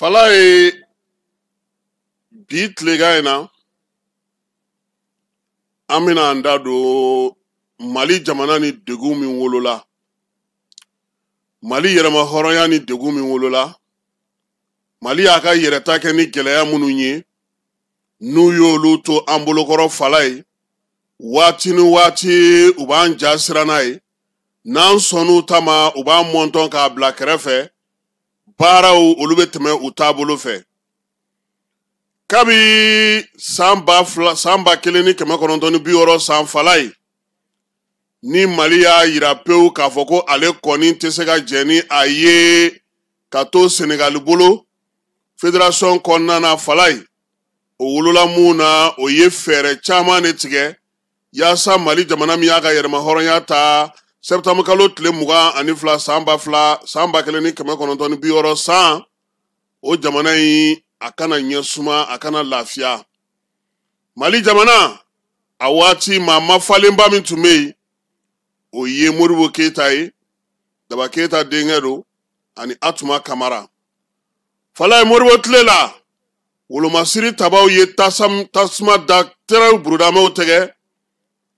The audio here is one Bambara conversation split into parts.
Falaye, bi tilegan in na, an bɛna an da don Mali jamana ni degun min wolola, Mali yɛrɛma hɔrɔnya ni degun min wolola, Mali y'a ka yɛrɛta kɛ ni gɛlɛya minnu ye, n'u y'olu to an bolokɔrɔ Falaye, waati ni waati u b'an ja siran n'a ye, n'an sɔnn'u ta ma u b'an mɔntɔn k'a bila kɛrɛfɛ, baaraw olu bɛ tɛmɛ u taabolo fɛ. Kabi san 2000, san 1960 san Falaye, ni Mali y'a yira pewu k'a fɔ ko ale kɔni tɛ se ka jɛn ni a ye ka to Senegali bolo fédération kɔnɔna na Falaye, o wolola mun na, o ye fɛɛrɛ caman de tigɛ yaasa Mali jamana min y'a ka yɛrɛma hɔrɔnya ta septembre kalo tile 22 san 2000, san 1960 san, o jamana in a kana ɲɛ suma, a kana lafiya. Mali jamana a waati maa mafalenba min tun bɛ yen, o ye Modibo Keyita ye, Daba Keyita denkɛ don, ani Atuma Kamara. Falaye, Modibo tile la, wolomasiri tabaw ye tasuma da tɛrɛw burudamɛw tɛgɛ.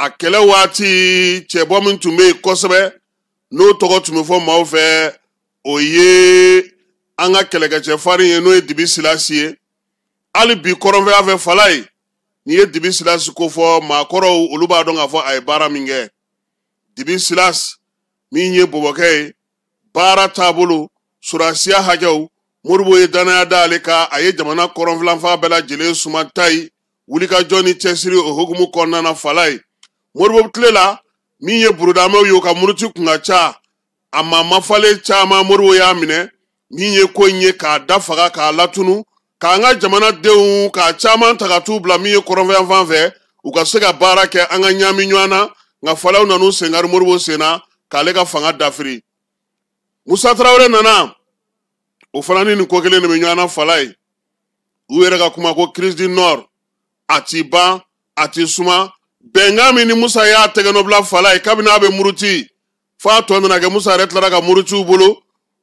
A kɛlɛ waati cɛbɔ min tun bɛ yen kosɛbɛ, n'o tɔgɔ tun bɛ fɔ maaw fɛ, o ye an ka kɛlɛkɛcɛ farin ye, n'o ye Dibi Silasi ye. Hali bi kɔrɔnfɛya fɛ Falaye, n'i ye Dibi Silasi ko fɔ maakɔrɔw, olu b'a dɔn k'a fɔ a ye baara min kɛ. Dibi Silasi min ye bɔbɔkɛ ye, baara taabolo, surasiya hakɛw, Modibo ye danaya da ale kan, a ye jamana kɔrɔnfilanfa bɛɛ lajɛlen suma ta ye, wulikajɔ ni cɛsiri o hukumu kɔnɔna na Falaye. Modibo tile la, min ye burudamɛw ye, o ka muruti kun ka ca, a maa mafalen caman Modibo y'a minɛ, min ye ko in ye k'a da faga k'a latunu, k'an ka jamanadenw k'a caman ta ka t'u bila min ye kɔrɔnfɛyanfan fɛ, u ka se ka baara kɛ an ka ɲaami ɲɔgɔn na. Nka Falayew nan'u senkari Modibo sen na k'ale ka fanga dafiri. Musa Tarawele nana, o fana ni nin ko kelen de bɛ ɲɔgɔn na Falaye. U yɛrɛ ka kuma ko crise du Nord, a ti ban, a ti suma. Bɛnkan min ni Musa y'a tɛgɛnɔ bila Falaye kabini a bɛ muruti, f'a tɔ nana kɛ Musa yɛrɛ tilara ka muruti u bolo,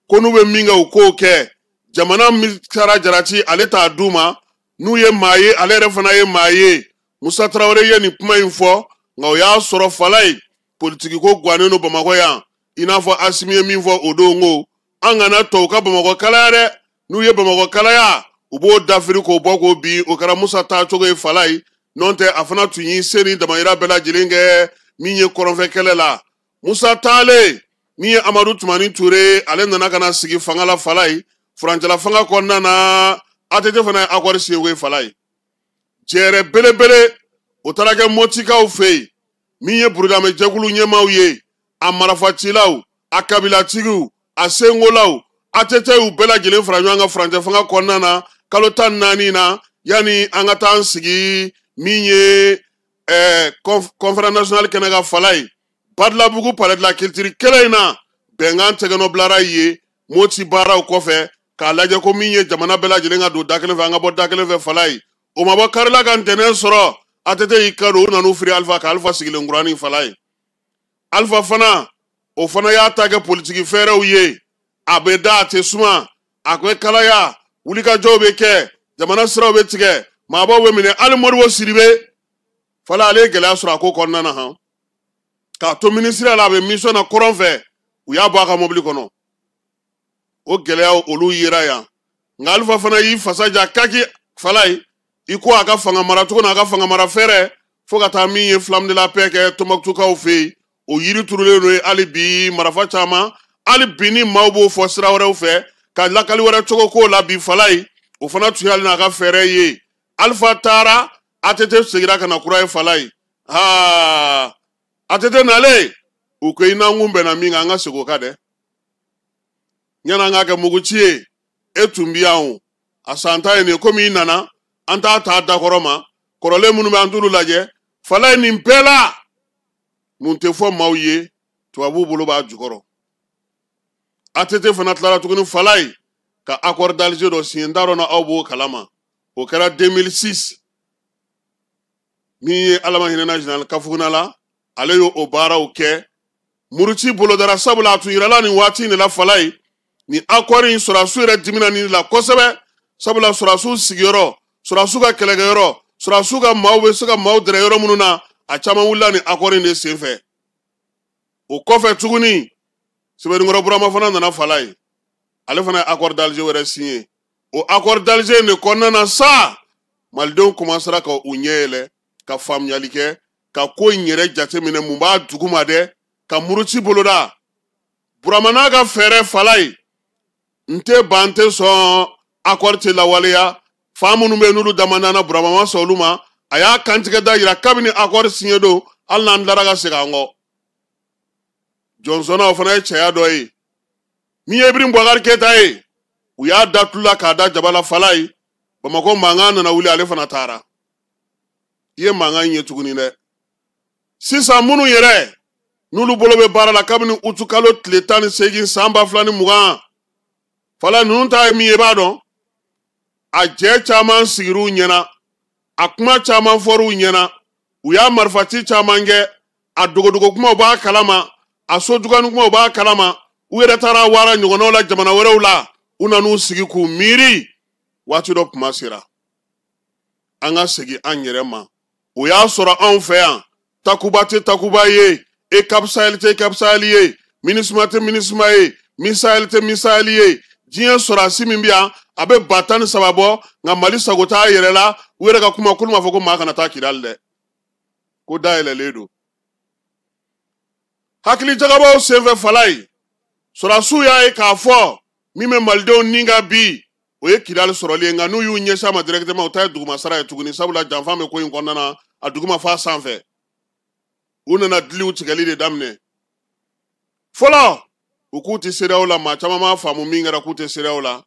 ko n'u bɛ min kɛ u k'o kɛ. Jamana min kɛra jarati, ale t'a d'u ma, n'u ye maa ye, ale yɛrɛ fana ye maa ye. Musa Tarawele ye nin kuma in fɔ, nka o y'a sɔrɔ Falaye politiki ko gannen don Bamakɔ yan, i n'a fɔ Asimi ye min fɔ o don ko an kana tɔw ka Bamakɔ kalaya dɛ, n'u ye Bamakɔ kalaya u b'o dafiri k'o bɔ k'o bin. O kɛra Musa taacogo ye Falaye, n'o tɛ a fana tun y'i se ni damayira bɛɛ lajɛlen kɛ min ye kɔrɔnfɛ kɛlɛ la. Musa taalen, min ye Amadu Tumani Ture, ale nana ka na sigi fanga la Falaye, furancɛla fanga kɔnɔna na, ATT fana ye accord signé ko ye Falaye. Jɛrɛ belebele o taara kɛ Motikaw fɛ yen, min ye burudamɛ jɛkulu ɲɛmaaw ye, a marafacilaw, a kabilatigiw, a sengolaw, ATT y'u bɛɛ lajɛlen fara ɲɔgɔn kan furancɛ fanga kɔnɔna na kalo 14 na, yanni an ka taa an sigi min ye conférence nationale kɛnɛ kan Falaye, Badalabugu palais de la culture kɛlɛ in na, bɛnkan tɛgɛnɔ bilara yen Moti baaraw kɔfɛ, k'a lajɛ ko min ye jamana bɛɛ lajɛlen ka don da kelen fɛ, an ka bɔ da kelen fɛ Falaye. O ma bɔ karila ka ntɛnɛn sɔrɔ, ATT y'i ka don, u nan'u firi Alifa ka Alifa sigilen kuranin Falaye. Alifa fana, o fana y'a ta kɛ politiki fɛɛrɛw ye, a bɛ da a tɛ suma, a bɛ kalaya, wulikajɔw bɛ kɛ, jamana siraw bɛ tigɛ, maabaw bɛ minɛ. Hali Modibo Sidibe Falaye, ale ye gɛlɛya sɔrɔ a ko kɔnɔna na han, k'a to minisiriya la, a bɛ mission na kɔrɔn fɛ, u y'a bɔ a ka mobili kɔnɔ. O gɛlɛyaw olu yera yan. Nka Alifa fana y'i fasa ja kaki Falaye, i ko a ka fanga maracogo n'a ka fanga mara fɛɛrɛ, fo ka taa min ye flamme de la paix kɛ Tombouctoukaw fɛ yen, o yiri turulen don hali bi, marafa caman hali bi ni maaw b'o fɔ sira wɛrɛw fɛ ka lakali wɛrɛ cogo k'o la bi Falaye, o fana tun y'ale n'a ka fɛɛrɛ ye. Alifa taara, ATT seginna ka na kura ye Falaye. Aa, ATT nalen, u ko i n'an kun bɛnna min kan, an ka segin o kan dɛ, yanni an k'a kɛ muguci ye, e tun bi yan o, a san ta ye nin ye, komi i nana an t'a ta dakɔrɔ ma, kɔrɔlen minnu bɛ an t'olu lajɛ. Falaye, nin bɛɛ la mun tɛ fɔ maaw ye, tubabuw bolo b'a jukɔrɔ. ATT fana tilara tuguni Falaye ka accord d'Alger dɔ signé, n t'a dɔn n'aw b'o kalama, o kɛra 2006, min ye Ala ma hinɛna général Kafuguna la, ale y'o o baaraw kɛ. Muruti bolodara, sabula a tun yirala nin waati in de la Falaye, nin accord in sɔrɔdasiw yɛrɛ dimina nin de la kosɛbɛ. Sabula sɔrɔdasiw sigiyɔrɔ, sɔrɔdasiw ka kɛlɛkɛyɔrɔ, sɔrɔdasiw ka maaw bɛ se ka maaw dɛrɛ yɔrɔ minnu na, a caman wulila nin accord in de senfɛ. O kɔfɛ tuguni, Sɛbɛnnikɔrɔ Burama fana nana fala ye, ale fana ye accord d'Alger wɛrɛ signé. O accord d'Alger in de kɔnɔna na sa, malidenw commencera ka u ɲɛ yɛlɛ, ka faamuyali kɛ, ka ko in yɛrɛ jateminɛ, mun b'a duguma dɛ, ka muruti boloda. Burama n'a ka fɛɛrɛ fala ye, n tɛ ban, n tɛ sɔn, accord tɛ lawaleya. Fan minnu bɛ yen n'olu damandana, Burama ma sɔn olu ma. A y'a kantigɛ da yira kabini accord signé don, hali n'an tilara ka segin an kɔ. Jɔnsɔnna, o fana ye cɛya dɔ ye. Min ye Ibrahim Boubacar Keita ye, u y'a da tulu la k'a da jaba la fala ye. Bamakɔ mankan nana wuli, ale fana taara. I ye mankan in ye tuguni dɛ. Sisan minnu yɛrɛ n'olu bolo bɛ baara la kabini utukalo tile 18 san 2020 fala, ninnu ta ye min ye, i b'a dɔn, a jɛ caman sigir'u ɲɛna, a kuma caman fɔr'u ɲɛna, u y'a marifaci caman kɛ, a dogodogo kumaw b'a kalama, a so jugani kumaw b'a kalama. U yɛrɛ taara wara ɲɔgɔnnaw la jamana wɛrɛw la. U nan'u sigi k'u miiri, waati dɔ kuma sera, an ka segin an yɛrɛ ma. O y'a sɔrɔ anw fɛ yan, Takuba tɛ Takuba ye, EUCAP Sahel tɛ EUCAP Sahel ye, MINUSMA tɛ MINUSMA ye, MISAHEL tɛ MISAHEL ye. Diɲɛ sɔrɔdasi min bɛ yan, a bɛ 13 000 bɔ, nka Mali sago t'a yɛrɛ la. U yɛrɛ ka kuma, k'olu m'a fɔ ko maa kana taa Kidali dɛ, ko dayɛlɛlen don. Hakili jagabɔw senfɛ fala ye, sɔrɔdasiw y'a ye k'a fɔ min bɛ malidenw ni ka bi, o ye Kidali sɔrɔli ye. Nka n'u y'u ɲɛsin a ma directement, u ta ye duguma sara ye tuguni, sabula janfa bɛ ko in kɔnɔna na, a duguma f'a sanfɛ. U nana diliw tigɛli de daminɛ. Fɔlɔ, u k'u tɛ CEDEAO la. Maa caman m'a faamu min kɛra k'u tɛ CEDEAO la,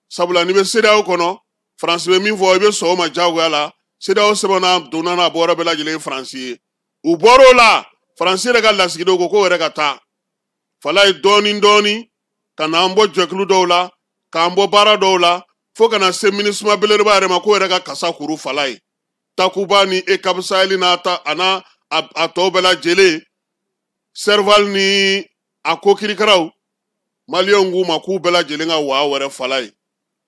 sabula n'i bɛ CEDEAO kɔnɔ, Faransi bɛ min fɔ, i bɛ sɔn o ma diyagoya la. CEDEAO sɛbɛn n'a donna n'a bɔyɔrɔ bɛɛ lajɛlen ye Faransi ye. U bɔr'o la, Faransi yɛrɛ ka lasigidenw ko k'o yɛrɛ ka taa fala ye dɔɔni dɔɔni, ka n'an bɔ jɛkulu dɔw la, k'an bɔ baara dɔw la, fo ka na se MINUSMA belebeleba yɛrɛ ma, k'o yɛrɛ ka kasa kuru fala ye. Takuba ni EUCAP Sahel n'a ta, a n'a a tɔw bɛɛ lajɛlen, Serval ni a ko kirikaraw, maliyɛnw k'u ma k'u bɛɛ lajɛlen ka waa wɛrɛ fala ye.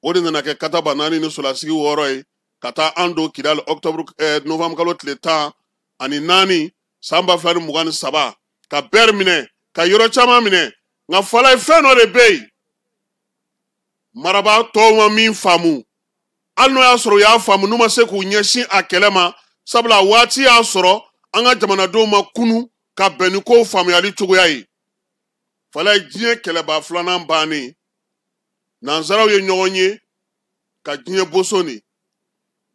O de nana kɛ kataba naani ni solasigi wɔɔrɔ ye ka taa an don Kidali octobre novembre kalo tile 14 san 2023, ka bɛri minɛ, ka yɔrɔ caman minɛ. Nka fala ye, fɛn dɔ de bɛ yen, marabaa tɔw ma min faamu, hali n'o y'a sɔrɔ u y'a faamu, n'u ma se k'u ɲɛsin a kɛlɛ ma, sabula waati y'a sɔrɔ an ka jamanadenw ma kunu ka bɛn ni kow faamuyali cogoya ye. Fala ye, diɲɛ kɛlɛba filanan bannen, nansaraw ye ɲɔgɔn ye ka diɲɛ boso ni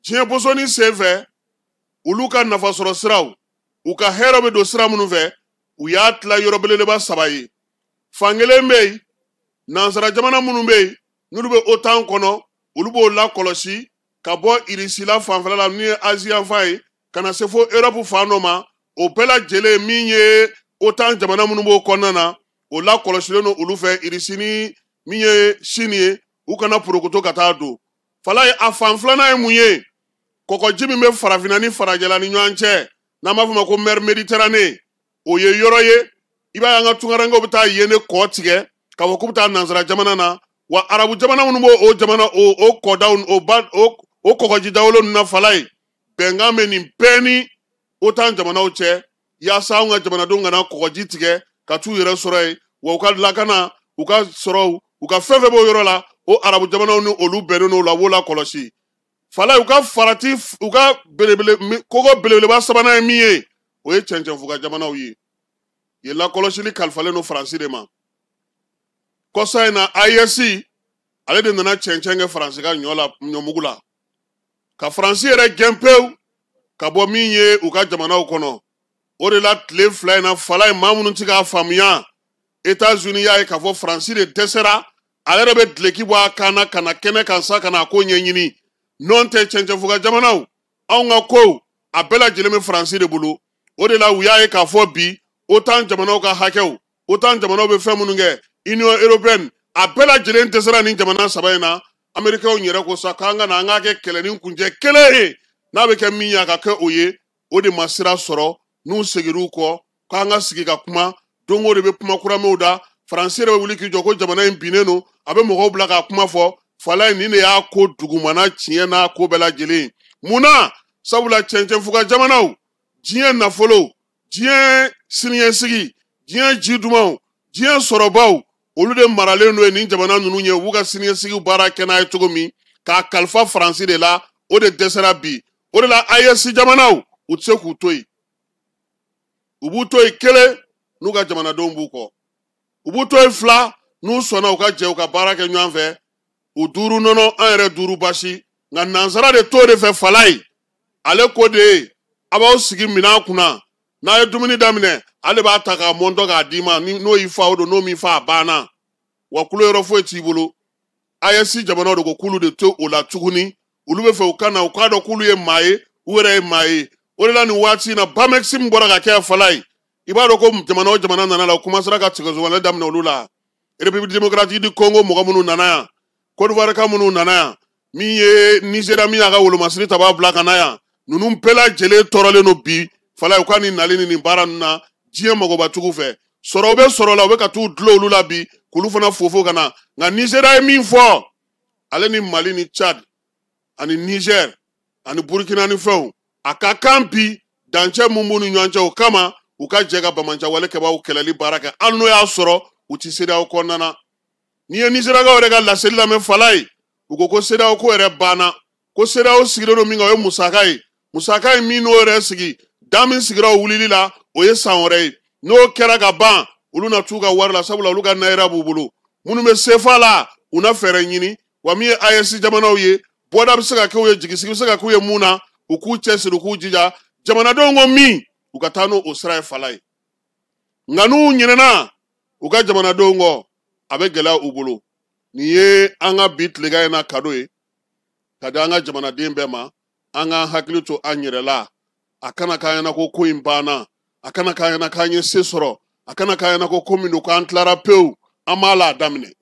diɲɛ bosoni senfɛ, olu ka nafasɔrɔ siraw, u ka hɛrɛ bɛ don sira minnu fɛ, u y'a tila yɔrɔ belebeleba saba ye. Fankelen bɛ yen, nansara jamana minnu bɛ yen n'olu bɛ OTAN kɔnɔ, olu b'o lakɔlɔsi ka bɔ Irisila fanfɛla la, min ye Azi yanfan ye, ka na se fo Europe fan dɔ ma. O bɛɛ lajɛlen min ye OTAN jamana minnu b'o kɔnɔna na, o lakɔlɔsilen don olu fɛ. Irisi ni min ye Sini ye, u kana porokoto ka taa don fala ye. A fan filanan ye mun ye? Kɔgɔji min bɛ farafinna ni farajɛla ni ɲɔgɔn cɛ, n'an b'a fɔ o ma ko mer Méditerranée, o ye yɔrɔ ye, i b'a ye an ka tunkarankew bɛ taa yen de kɔ tigɛ k'a fɔ k'u bɛ taa nansara jamana na. Wa arabu jamana minnu b'o o jamana o kɔdaw, o ba o kɔgɔji dawolo ninnu na fala ye, bɛnkan bɛ nin bɛɛ ni OTAN jamanaw cɛ, yaasa anw ka jamanadenw kana kɔgɔji tigɛ ka t'u yɛrɛ sɔrɔ yen. Wa u ka lakana, u ka sɔrɔw, u ka fɛn fɛn b'o yɔrɔ la, o arabu jamanaw ni olu bɛnnen n'o la, u b'o la kɔlɔsi fala. U ka farati, u ka belebele kogo belebeleba sabanan ye min ye, o ye cɛncɛnfuga jamanaw ye. Yen lakɔlɔsili kalifalen don Faransi de ma. Kɔsa in na, AES ale de nana cɛncɛn kɛ Faransi ka ɲɔ la, ɲɔmugu la, ka Faransi yɛrɛ gɛn pewu ka bɔ min ye u ka jamanaw kɔnɔ. O de la, tile fila in na fala ye, maa minnu ti k'a faamuya, Etats-Unis y'a ye k'a fɔ Faransi de dɛsɛra, a yɛrɛ bɛ dileki bɔ a kan na ka na kɛnɛ kan sa, ka na a ko ɲɛɲini. N'o tɛ, cɛncɛnfuga jamanaw, anw ka kow a bɛɛ lajɛlen bɛ Faransi de bolo. O de la, u y'a ye k'a fɔ bi OTAN jamanaw ka hakɛw, OTAN jamanaw bɛ fɛn minnu kɛ, Union européenne, a bɛɛ lajɛlen dɛsɛra nin jamana saba in na. Américains yɛrɛ ko sa k'an ka na an k'a kɛ kɛlɛni kuncɛ kelen ye, n'a bɛ kɛ min ye, a ka kɛ o ye. O de ma sira sɔrɔ, n'u seginr'u kɔ k'an ka sigi ka kuma. Don o de bɛ kuma kuramɛw da. Faransi yɛrɛ bɛ wuli k'i jɔ ko jamana in binnen don, a bɛ mɔgɔw bila k'a kuma fɔ. Falaye, nin de y'a ko dugumana tiɲɛ n'a ko bɛɛ lajɛlen. Mun na? Sabula cɛncɛnfuga jamanaw, diɲɛ nafolo, diɲɛ siniɲɛsigi, diɲɛ ji dumanw, diɲɛ sɔrɔbaw, olu de maralen don nin jamana ninnu ye. U b'u ka siniɲɛsigi baara kɛ n'a ye cogo min, k'a kalifa Faransi de la, o de dɛsɛra bi. O de la AES jamanaw, u tɛ se k'u to yen. U b'u to yen kelen, n'u ka jamanadenw b'u kɔ. U b'u to yen fila, n'u sɔnna u ka jɛ u ka baara kɛ ɲɔgɔn fɛ. U duuru nɔnɔ, an yɛrɛ duuru basi. Nka nansara de t'o de fɛ. Falaye, ale ko de ye a b'aw sigi minɛn kunna, n'a ye dumuni daminɛ, ale b'a ta k'a mɔntɔ k'a d'i ma. N'o y'i fa, o don, n'o m'i fa, a banna. Wa kulo yɔrɔ foyi t'i bolo. AES jamanaw de ko k'olu de tɛ o la tuguni. Olu bɛ fɛ u ka na, u k'a dɔn k'olu ye maa ye, u yɛrɛ ye maa ye. O de la nin waati in na, Bamexi min bɔra ka kɛ, Falaye, i b'a dɔn ko jamana o jamana nana la, u commencera ka tigɛsɔgɔlɛ daminɛ olu la. République démocratique du Congo mɔgɔ minnu nana yan, Côte d'Ivoire ka minnu nana yan, min ye Nigéria min y'a ka wolomasiri ta b'a bila ka na yan, ninnu bɛɛ lajɛlen tɔɔrɔlen don bi. Falaye, u ka nin nali ni nin baara ninnu na, diɲɛ magobatigiw fɛ, sɔrɔ bɛ sɔrɔ la, u bɛ ka t'u dulon olu la bi, k'olu fana fofo ka na. Nka Nigéria ye min fɔ, ale ni Mali ni Tchad ani Niger ani Burkina ni fɛnw, a ka kan bi dancɛ mun b'u ni ɲɔgɔn cɛ, o kama u ka jɛ ka bamancɛwale kɛbaaw kɛlɛli baara kɛ, hali n'o y'a sɔrɔ u ti CEDEAO kɔnɔna na. N'i ye Nizeriyakaw yɛrɛ ka laseli lamɛn, Falaye, u ko ko CEDEAO ko yɛrɛ banna, ko CEDEAO sigilen don min kan, o ye musaka ye. Musaka ye min n'o yɛrɛ sigi da min sigira o wulili la, o ye san wɛrɛ ye. N'o kɛra ka ban, olu na t'u ka wari la, sabula olu ka nayira b'u bolo. Minnu bɛ sefa la, u na fɛɛrɛ ɲini. Wa min ye AES jamanaw ye, bɔda bɛ se ka k'u ye, jigisigi bɛ se ka k'u ye mun na, u k'u cɛsiri, u k'u jija. Jamanadenw ko min, u ka taa n'o sira ye, Falaye. Nka n'u ɲinɛna u ka jamanadenw kɔ, a bɛ gɛlɛya u bolo. Nin ye an ka bi tilegan in na kado ye ka di an ka jamanaden bɛɛ ma. An k'an hakili to an yɛrɛ la. A kana k'an ɲɛna ko ko in banna, a kana k'an ɲɛna k'an ye se sɔrɔ, a kana k'an ɲɛna ko ko min don k'an tilara pewu. An b'a la daminɛ,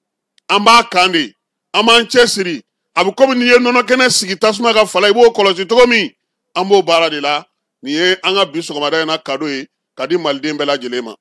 an b'a kan de, an b'an cɛsiri. A bɛ komi n'i ye nɔnɔ kɛnɛ sigi tasuma ka fala, i b'o kɔlɔsi cogo min, an b'o baara de la. Nin ye an ka bi sɔgɔmada in na kado ye ka di maliden bɛɛ lajɛlen ma.